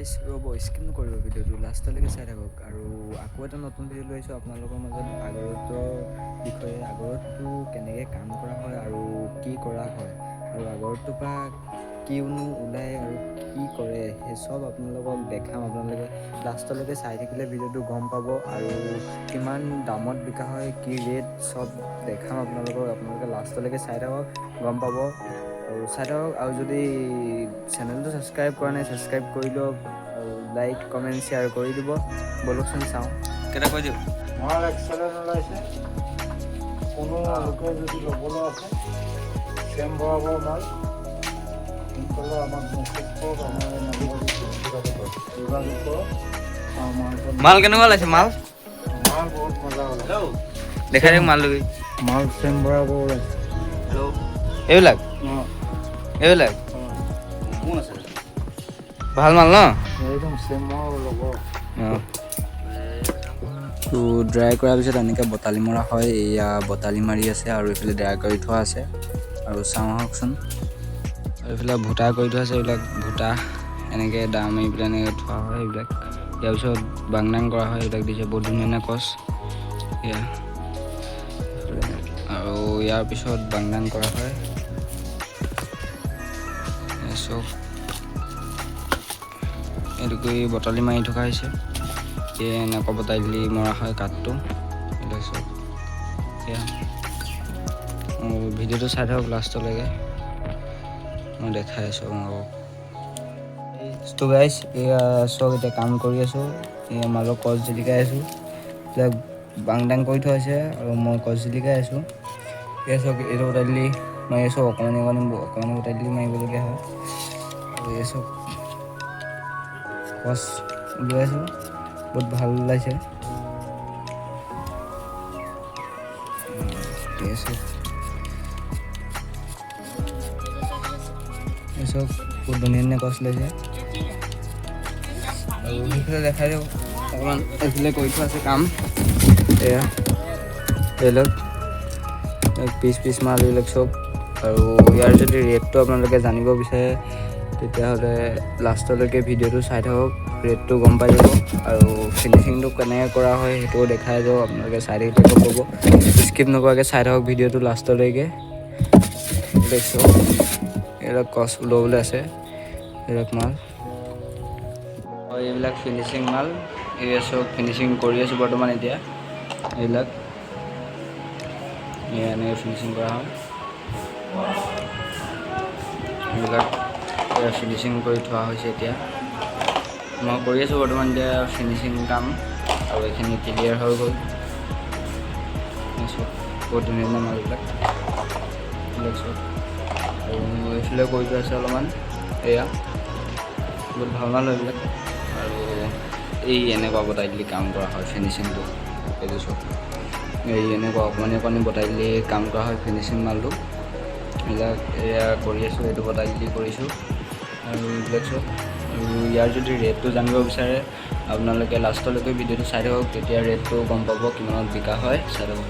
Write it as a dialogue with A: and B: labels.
A: গাইছ, ৰ'ব, স্কিপ নকৰিব, ভিডিঅ'টো লাষ্টলৈকে চাই থাকক। আৰু আকৌ এটা নতুন ভিডিঅ' লৈ আহিছোঁ আপোনালোকৰ মাজত আগৰউডৰ বিষয়ে। আগৰউডটো কেনেকৈ কাম কৰা হয় আৰু কি কৰা হয় আৰু আগৰউডটোৰ পৰা কিনো ওলায় আৰু কি কৰে, সেই চব আপোনালোকক দেখাম। আপোনালোকে লাষ্টলৈকে চাই থাকিলে ভিডিঅ'টো গম পাব। আৰু কিমান দামত বিকা হয়, কি ৰেট, চব দেখাম আপোনালোকক। আপোনালোকে লাষ্টলৈকে চাই থাকক, গম পাব। আৰু চাই থাকক। আৰু যদি চেনেলটো ছাবস্ক্ৰাইব কৰা নাই, ছাবস্ক্ৰাইব কৰি লওক আৰু লাইক, কমেণ্ট, শ্বেয়াৰ কৰি দিব। ব'লকচোন চাওঁ। কেইটা কৈ দিয়ক।
B: মাল এক্সেলেণ্ট ওলাইছে। কোনো লোকে যদি ল'বলৈ আছে, চেম বৰাবৰ মাল, সোনকালে আমাক মেছেজ কৰক। আমাৰ এই নম্বৰ দিছোঁ, যোগাযোগ কৰক আৰু আমাৰ ওচৰত।
A: মাল কেনেকুৱা ওলাইছে মাল?
B: মাল বহুত মজা ওলাইছে।
A: দেখাই দিয়ক মালটো।
B: মাল চেম বৰাবৰ ওলাইছে।
A: এইবিলাক?
B: অঁ।
A: এইবিলাক?
B: অঁ।
A: ভাল মাল ন?
B: একদম চেমৰ লগৰ।
A: অঁ, তো ড্ৰাই কৰাৰ পিছত এনেকৈ বটালি মৰা হয়। এয়া বটালি মাৰি আছে আৰু এইফালে ড্ৰাই কৰি থোৱা আছে। আৰু চাওঁ আহকচোন। আৰু এইফালে ভোটা কৰি থোৱা আছে। এইবিলাক ভোটা, এনেকৈ দা মাৰি পেলাই এনেকৈ থোৱা হয় এইবিলাক। ইয়াৰ পিছত বাংদাং কৰা হয়। এইবিলাক দিছে, বহুত ধুনীয়া ধুনীয়া কচ এয়া। আৰু ইয়াৰ পিছত বাংদাং কৰা হয়। এয়া চব এইটো কৰি বটালি মাৰি থকা হৈছে। এই এনেকুৱা বটালি মৰা হয় কাঠটো। এইবিলাক চব এয়া। আৰু ভিডিঅ'টো চাই থাকক লাষ্টলৈকে, মই দেখাই আছোঁ আপোনালোকক। তো গাইছ, এয়া চব এতিয়া কাম কৰি আছোঁ। এয়া মালৰ কচ জিলিকাই আছোঁ। এইবিলাক বাংদাং কৰি থোৱা হৈছে আৰু মই কচ জিলিকাই আছোঁ। এয়া চব, এইটো বটালি মাৰি আছোঁ। অকণমানি অকণমানি অকণমানি বটালি মাৰিবলগীয়া হয়। আৰু এই চব কচ উলিয়াই আছোঁ, বহুত ভাল ওলাইছে। এই চব বহুত ধুনীয়া ধুনীয়া কচ ওলাইছে। আৰু সেইফালে দেখাই দিওঁ অকণমান। এইফালে কৰি থোৱা আছে কাম। এয়া এইবিলাক পিচ পিচ মাল এইবিলাক চব। আৰু ইয়াৰ যদি ৰেটটো আপোনালোকে জানিব বিচাৰে, তেতিয়াহ'লে লাষ্টলৈকে ভিডিঅ'টো চাই থাকক, ৰেটটো গম পাই যাব। আৰু ফিনিচিংটো কেনেকৈ কৰা হয়, সেইটোও দেখাই যাব। আপোনালোকে চাই থাকিলে গম পাব। স্কিপ নকৰাকৈ চাই থাকক ভিডিঅ'টো লাষ্টলৈকে। এইবিলাক চব, এইবিলাক কচ ওলাবলৈ আছে। এইবিলাক মাল আৰু এইবিলাক ফিনিচিং মাল। এই চব ফিনিচিং কৰি আছোঁ বৰ্তমান এতিয়া। এইবিলাক এই এনেকৈ ফিনিচিং কৰা হয়। এইবিলাক ফিনিচিং কৰি থোৱা হৈছে। এতিয়া মই কৰি আছোঁ বৰ্তমান এতিয়া ফিনিচিং কাম। আৰু এইখিনি ক্লিয়াৰ হৈ গ'ল। এই চব বহুত ধুনীয়া ধুনীয়া মালবিলাক, এইবিলাক চব। আৰু এইফালে কৰি থোৱা আছে অলপমান। এয়া বহুত ভাল মাল হয় এইবিলাক। আৰু এই এনেকুৱা বটাই দিলে কাম কৰা হয় ফিনিচিংটো। এইটো চব এই এনেকুৱা অকণমানি অকণমানি বটাই দিলে কাম কৰা হয় ফিনিচিং মালটো। এইবিলাক এয়া কৰি আছোঁ, এইটো বটাই দিলি কৰিছোঁ। আৰু এইবিলাক চব। আৰু ইয়াৰ যদি ৰেটটো জানিব বিচাৰে, আপোনালোকে লাষ্টলৈকে ভিডিঅ'টো চাই থাকক, তেতিয়া ৰেটটো গম পাব কিমানত বিকা হয়। চাই থাকক।